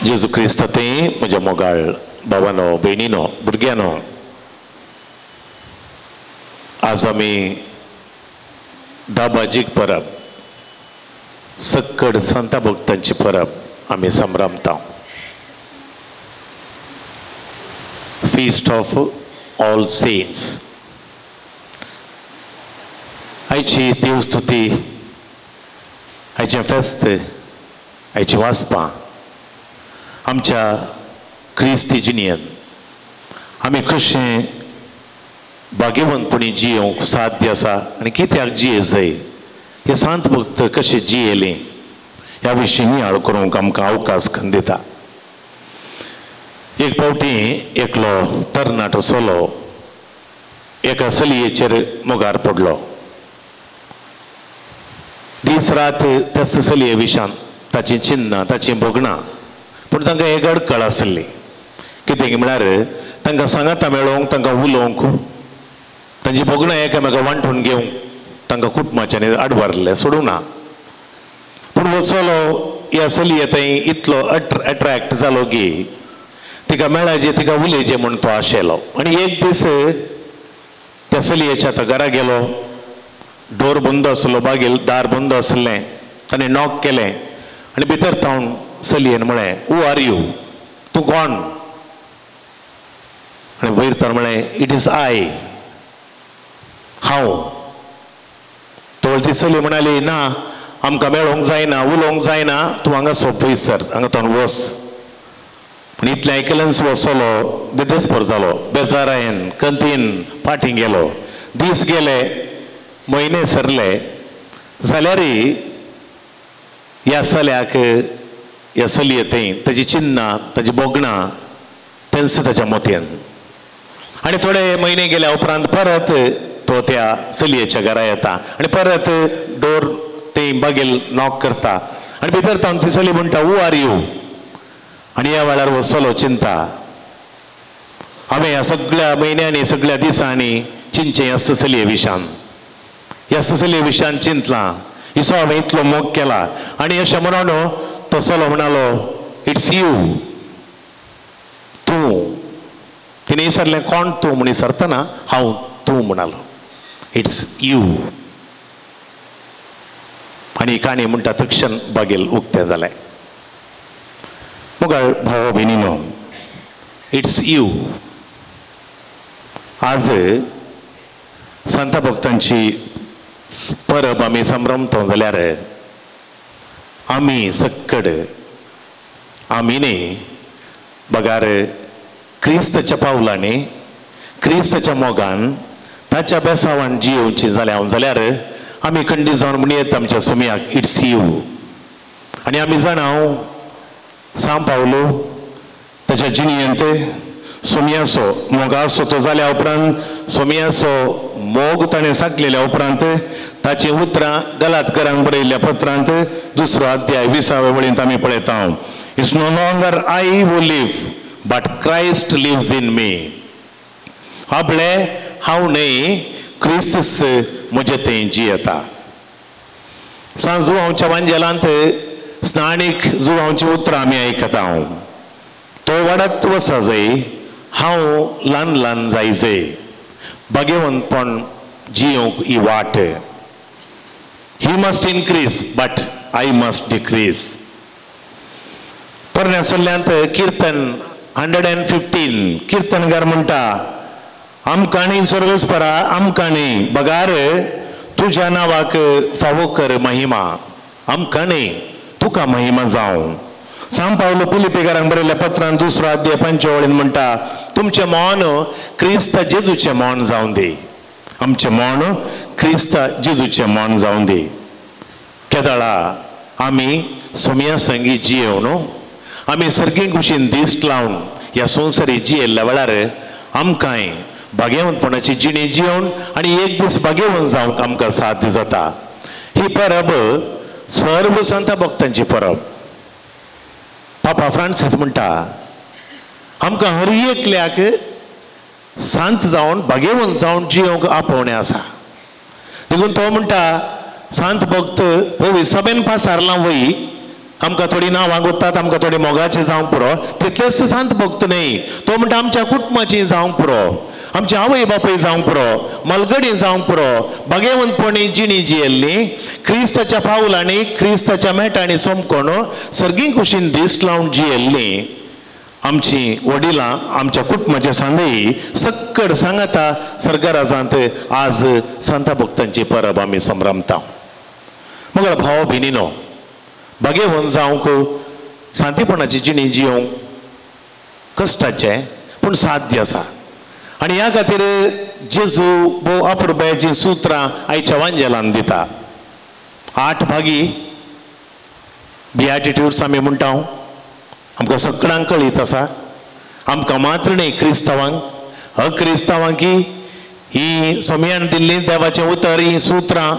जेजू क्रिस्त ते म्हज्या मोगाळ भावानो, भयणीनो, भुरग्यानो, आज आमी दाबाजीक परब, सक्कड संता भक्तांची परब आमी संभ्रमता. Feast of all saints. आयची देवस्तुती, आयचें फेस्त, आयची वाचपां आमच्या क्रिस्ती जिणेंत आमी कशें भाग्यवंतपणी जियोवंक साध्य आसा आनी कित्याक जिये जाय, हे सांत भक्त कशें जियेले ह्या विशीं नियाळ करूंक आमकां अवकाश करून दिता. एक फावटी एकलो तरणाटो चलो एका चलयेचेर मोगार पडलो. दीस रात त्या चलये विशान ताचीं चिन्नां, ताचीं भोगणां, पूण तांकां एक अडकळ आसली. कितें म्हळ्यार तांकां सांगाता मेळोवंक, तांकां उलोवंक, तांची भोगणां एकामेका वांटून घेवंक तांकां कुटुंबाच्यान आडवारलें, सोडूंक ना. पूण हो चलो ह्या चलये थंय इतलो अट्रॅक्ट जालो की तिका मेळायचे, तिका उलयचें म्हूण तो आशेलो. आनी एक दीस त्या चलयेच्या आतां घरा गेलो. डोर बंद आसलो, बागेल दार बंद आसलें. ताणें नॉक केलें आनी भितर थावन चलयेन म्हळें, who are you, तूं कोण? आनी वयर तर म्हळें, it is I, हांव. तो ती चली म्हणाली, ना, आमकां मेळोंक जायना, उलोवंक जायना, तूं हांगा सोंपय सर, हांगा तोंड वस. आनी इतलें आयकल्यानच हो चलो देदेस्पर जालो, बेजारायन कंतीन फाटीं गेलो. दीस गेले, म्हयने सरले, जाल्यार ह्या चल्याक, ह्या चलये थंय ताची चिन्नां, ताची भोगणां तेंच ताच्या मोतयेन. आनी थोडे म्हयने गेल्या उपरांत परत तो त्या चलयेच्या घरा येता आनी परत डोर थंय बागेल नॉक करता आनी भितर तावन ती चली म्हणटा, who are you? आनी ह्या वेळार हो चलो चिंता, हांवें ह्या सगळ्या म्हयन्यांनी, सगळ्या दिसांनी चिंतचें ह्या चलये विशान, ह्या चलये विशान चिंतलां, हिचो हांवें इतलो मोग केला. आनी अशें म्हणून तो चलो म्हणालो, it's you, तूं. तिणें विचारलें, कोण तूं म्हूण विचारतना हांव तूं म्हणालो, it's you. आनी काणी म्हणटा तक्षण बागेल उक्तें जालें. मोगाळ भाव भयणीनो, it's you. आज संता भक्तांची परब आमी संभ्रमतो जाल्यार आमी सक्कड आमी न्ही बगार क्रिस्ताच्या पावलांनी, क्रिस्ताच्या मोगान, ताच्या बेसावान जियोवची जाल्या जाल्यार आमी खंडीत जावन म्हणयेत आमच्या सोमयाक, it's you. आनी आमी जाणा सांव पावलो ताच्या जिणेंत सोमयाचो मोगाचो तो जाल्या उपरांत, सोमयाचो मोग ताणें साकलेल्या उपरांत ताचीं उतरां गलातकरांक बरयल्ल्या पत्रांत दुसरो अध्याय 20व्या वळींत आमी पळयता, it's no longer I who live but Christ lives in me. आपले हांव न्हय, क्रिस्तूच म्हजे थंय जियेता. सांज जुवांवच्या वांजेलांत स्नानीक जुवांवचीं उतरां आमी आयकता. तो वाडत वसा जाय, हांव ल्हान ल्हान जाय जाय. भाग्यवंतपण जियोवंक ही वाट. He must increase but I must decrease. पोरण्या सल्ल्यांत किर्तन 115 किर्तनकार म्हणटा, आमकां न्ही सर्वेस्परा, आमकां न्ही बगार तुज्या नांवाक फावो कर महिमा, आमकां न्ही तुका महिमा जावं. सांव पावलो पिलिपेकारांक बरयल्ल्या पत्रान 2 अध्याय 5 वळीन म्हणटा, तुमचें मौन क्रिस्त जेजूचें मौन जावं दी, आमचें मौन क्रिस्त जेजूचें मौन जावं दी. केदळा आमी सोमया संगी जियेवन, आमी सर्गी कुशीन दिश्ट लावन ह्या संवसारी जियेल्ल्या वेळार आमकांय भाग्यवंतपणाची जिणी जियोवन आनी एक दीस भाग्यवंत जावंक आमकां साध्य जाता. ही परब सर्व संता भक्तांची परब. पापा फ्रांसीस म्हणटा, आमकां हर एकल्याक सांत जावन भाग्यवंत जावन जियोवंक आपोवणें आसा. देखून तो म्हणटा, सांत भक्त हो सभेन पासारला वय, आमकां थोडीं नांवां गोत्तात, आमकां थोडी मोगाची जावंक पुरो, तितलेच सांत भक्त न्हय. तो म्हणटा आमच्या कुटुंबाची जावंक पुरो, आमची आवय बापूय जावंक पुरो, मलगडी जावंक पुरो, भागेवंतपणी जिणी जियेल्ली, क्रिस्ताच्या पावलांनी क्रिस्ताच्या मेटांनी सोमकोण सर्गी कुशीन दीस लावन जियेल्ली आमची वडिलां, आमच्या कुटुंबाचे सांदई सक्कड सांगाता सर्गराजांत आज संता भक्तांची परब आमी संभ्रमता. मगर भाव भिनीनो, भागेवंत जावंक शांतीपणाची जिणी जियोंक कश्टाचें पूण साध्य आसा. आनी ह्या खातीर जेजू भोव अपुरबायेचीं सुत्रां आयच्या वांजेलान दिता. 8 भागी बियाटिट्यूड्स आमी म्हणटा, आमकां सगळ्यांक कळीत आसा. आमकां मात्र न्हय क्रिस्तांवांक, अक्रिस्तांवांकी ही सोमयान दिल्ली देवाचें उतर, ही सुत्रां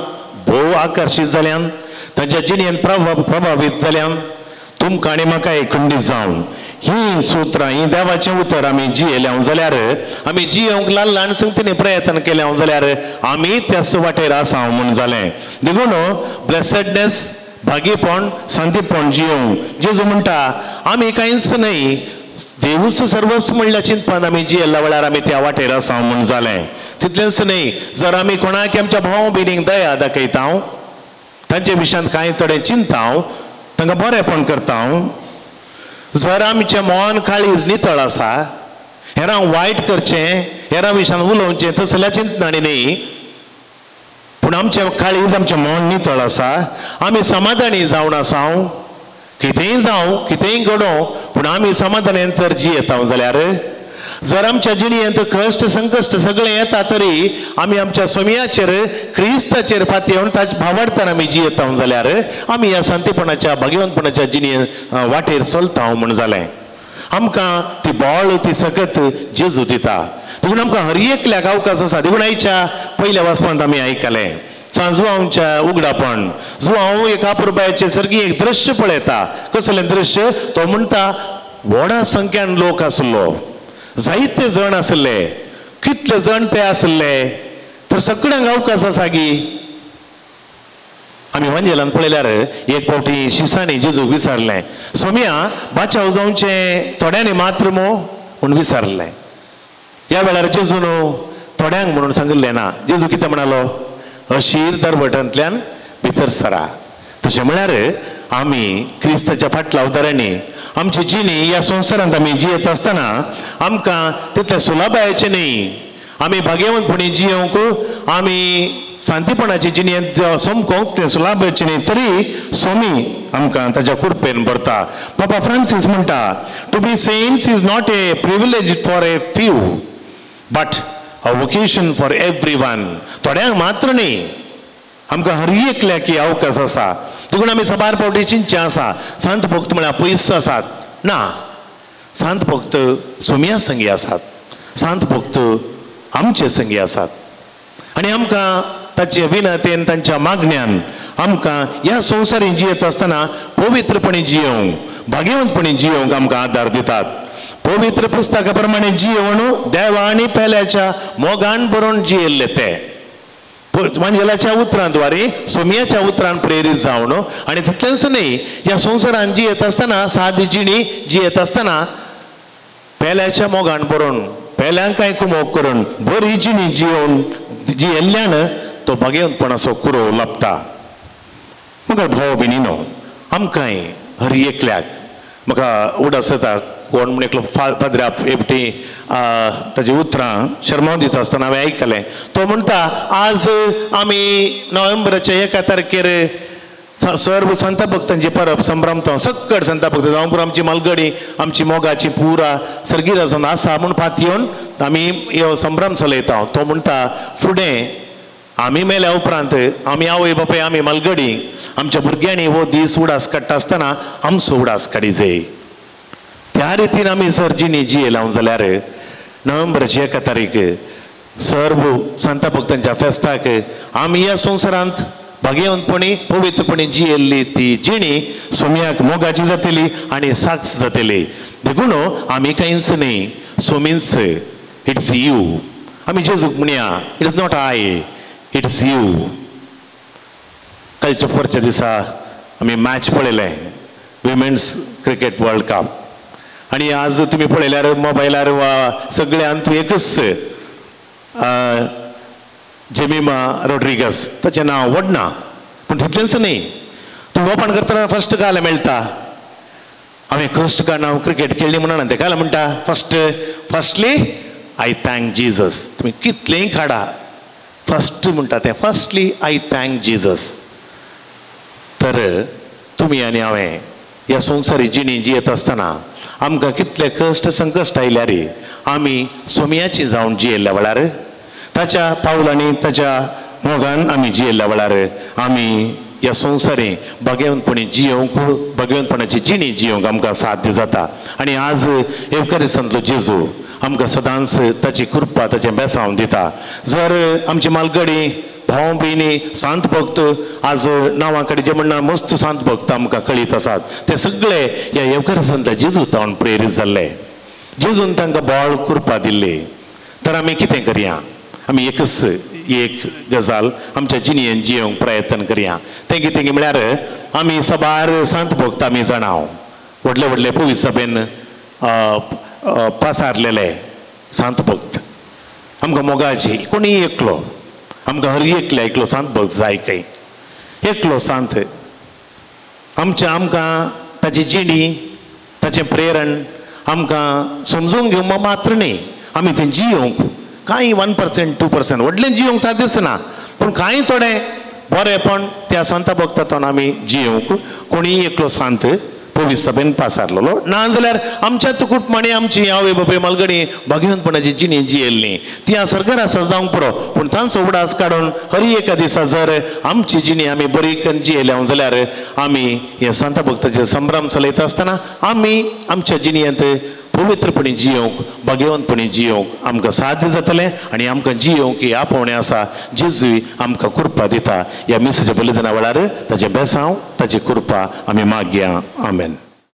भोव आकर्शीत जाल्यान, तांच्या जिणेन प्रभावीत जाल्यान. तुमकां आनी म्हाका खंडीत जावन ही सुत्रां, ही देवाचें उतर आमी जियेल्या जाल्यार, आमी जियोंक ल्हान ल्हान संगतींनी प्रयत्न केल्या जाल्यार आमी त्याच वाटेर आसा म्हूण जालें. देखून ब्लेसडनेस, भागीपण, शांतीपण जियोंक जेजू म्हणटा आमी कांयच न्हय, देवूच सर्वस्व म्हणल्या चिंतपान आमी जियेल्ल्या वेळार आमी त्या वाटेर आसा म्हूण जालें. तितलेंच न्हय, जर आमी कोणाक आमच्या भाव भयणींक दया दाखयता, तांचे विशयांत कांय थोडें चिंता, तांकां बरेंपण करता, जर आमचें मन काळीज नितळ आसा, हेरांक वायट करचें, हेरां विशयान उलोवचें तसल्या चिंतनांनी न्ही, पूण आमचें काळीज, आमचें मन नितळ आसा, आमी समाधानी जावन आसा. कितेंय जावं, कितेंय घडोवं, पूण आमी समाधानान जर जियेता जाल्यार, जर आमच्या जिणेंत कश्ट संकश्ट सगळें येता तरी आमी आमच्या सोमयाचेर, क्रिस्ताचेर फातयेवन ताचे भावार्थान आमी जियेता जाल्यार आमी ह्या शांतीपणाच्या, भाग्यवंतपणाच्या जिणे वाटेर चलता म्हूण जालें. आमकां ती बळ, ती सकत जेजू दिता. देखून आमकां हर एकल्याक अवकाश आसा. देखून आयच्या पयल्या वाचपांत आमी आयकलें सांजुआंवच्या उगडापण. जुआंव एक अपुरबायेचें सर्गी एक दृश्य पळयता. कसलें दृश्य? तो म्हणटा व्हडा संख्यान लोक आसलो, जायते जण आसले. कितले जण ते आसले तर सगळ्यांक अवकाश आसा गी. आमी वांजेलान पळयल्यार एक फावटी शिसांनी जेजूक विचारलें, सोमया बाचाव जावचें थोड्यांनी मात्र मो म्हूण विचारलें. ह्या वेळार जेजून थोड्यांक म्हणून सांगिल्लें ना. जेजू कितें म्हणालो? अशीर दरवटांतल्यान भितर सरा. तशें म्हळ्यार आमी क्रिस्ताच्या फाटलावदारांनी आमची जिणी ह्या संवसारांत आमी जियेत आसतना आमकां तितलें सुलभायेचें न्ही. आमी भाग्यवंतपणी जियोंक, आमी शांतीपणाची जिणेंत समकोंक तें सुलभायेचें न्ही, तरी स्वामी आमकां ताच्या कृपेन भरता. पापा फ्रांसीस म्हणटा, to be saints is not a privilege for a few but a vocation for every one. थोड्यांक मात्र न्ही, आमकां हर एकल्याक ही अवकाश आसा. देखून आमी साबार फावटी चिंतचें आसा, संत भक्त म्हळ्यार पयस आसात ना, संत भक्त सोमया संगी आसात, संत भक्त आमचे संगी आसात. आनी आमकां ताचे विनतेन, तांच्या मागण्यान आमकां ह्या संवसारीन जियेत आसतना पवित्रपणी जियोवंक, भाग्यवंतपणी जियोवंक आमकां आदार दितात. पवित्र पुस्तका प्रमाणे जियोवन देवा आनी पेल्याच्या मोगान बरोवन जियेल्ले ते वांजेलाच्या उतरांद्वारे, सोमयाच्या उतरान प्रेरीत जावन. आनी तितलेंच न्हय, ह्या संवसारान जियेत आसतना, सादी जिणी जियेत आसतना पेल्याच्या मोगान बरोवन, पेल्यांक कांय कुमोक करून बरी जिणी जियोवन जियेल्ल्यान तो भाग्यवंतपणाचो कुरोव लाभता. मगर भाव भयणीनो, आमकांय हर एकल्याक, म्हाका उडास येता कोण म्हण एकलो पाद्र्याप एकटी ताजी उतरां शर्माव दिता आसतना हांवें आयकलें. तो म्हणटा आज आमी नोव्हेंबराच्या 1 तारखेर सर्व संत भक्तांची परब संभ्रमता, सक्कड संत भक्त जावं आमची मालगडी, आमची मोगाची पुरा सर्गीराजान आसा म्हूण पातयेवन आमी ह्यो संभ्रम चलयता. तो म्हणटा फुडें आमी मेल्या उपरांत आमी आवय बापाय, आमी मालगडी, आमच्या भुरग्यांनी हो दीस उडास काडटा आसतना आमचो उडास काडी जाय. त्या रितीन आमी जर जिणी जियेला जाल्यार नोव्हेंबराची 1 तारीख सर्व संत भक्तांच्या फेस्ताक आमी ह्या संवसारांत भाग्यवंतपणी, पवित्रपणी जियेल्ली ती जिणी सोमयाक मोगाची जातली आनी साक्ष जातली. देखून आमी कांयच न्ही, सोमींच, it's you. आमी जेजूक म्हणया, it is not I, it's you. कालच्या परच्या दिसा आमी मॅच पळयलें, विमेन्स क्रिकेट वर्ल्ड कप. आनी आज तुमी पळयल्यार मोबायलार वा सगळ्यांत एकच जेमिमा रोड्रिगस ताचें नांव व्हड ना, पूण तितलेंच न्ही, तूं ओपन करतना फर्स्ट गाल मेळटा. हांवें कश्ट काडून हांव क्रिकेट खेळ्ळी म्हणून तेका म्हणटा first firstly I thank Jesus. तुमी कितलेंय काडा, फर्स्ट म्हणटा तें फर्स्टली I thank Jesus. तर तुमी आनी हांवें ह्या संवसारी जिणी जियेत आसतना आमकां कितले कश्ट संकश्ट आयल्यार आमी सोमयाची जावन जियेल्ल्या वेळार, ताच्या पावलांनी ताच्या मोगान आमी जियेल्ल्या वेळार आमी ह्या संवसारी भाग्यवंतपणी जियोवंक, भाग्यवंतपणाची जिणी जियोवंक आमकां साध्य जाता. आनी आज एवकारिस्तांतलो जेजू आमकां सदांच ताची कृपा ताचें बेसांव दिता. जर आमची मालगडी भाव भयणी सांत भक्त आज नांवां कडेन जे म्हणना मस्त सांत भक्त आमकां कळीत आसात, ते सगळे ह्या एवकारिस्तांतल्या जेजू तावन प्रेरीत जाल्ले. जेजून तांकां बळ कृपा दिल्ली. तर आमी कितें करया, आमी एकच एक गजाल आमच्या जिणेन जियोवंक प्रयत्न करया. तें कितें म्हळ्यार आमी साबार सांत भक्त आमी जाणां व्हडले व्हडले पवित्र सभेन पासारलेले सांत भक्त आमकां मोगाची कोणीय एकलो, आमकां हर एकल्या एकलो सांत भक्त जाय खंय, एकलो सांत आमच्या आमकां ताची जिणी ताचें प्रेरण आमकां समजून घेवंक मात्र न्ही, आमी तें जियोवंक कांय 1% 2% व्हडलें जियोवंक साध्य दिसना, पूण कांय थोडें बरेंपण त्या संता भक्तांतून आमी जियोवंक कोणीय एकलो सांत पवित्र सभेन पासारलेलो ना जाल्यार आमच्या तुकुटमाणी आमची आवय बापूय मालगडी भाग्यवंतपणाची जिणी जियेल्ली ती सरकार आसा जावंक पुरो, पूण तांचो उगडास काडून हर एका दिसा जर आमची जिणी आमी बरी करून जियेल्या जाल्यार आमी हे संता भक्ताचे संभ्रम चलयता आसतना आमी आमच्या जिणेंत पवित्रपणी जियोवंक, भाग्यवंतपणी जियोवंक आमकां साध्य जातलें. आनी आमकां जियोवंक ही आपोवणें आसा, जेजूय आमकां कृपा दिता. ह्या मिसाच्या बलिदाना वेळार ताचें बेसांव ताची कृपा आमी मागया. आमेन.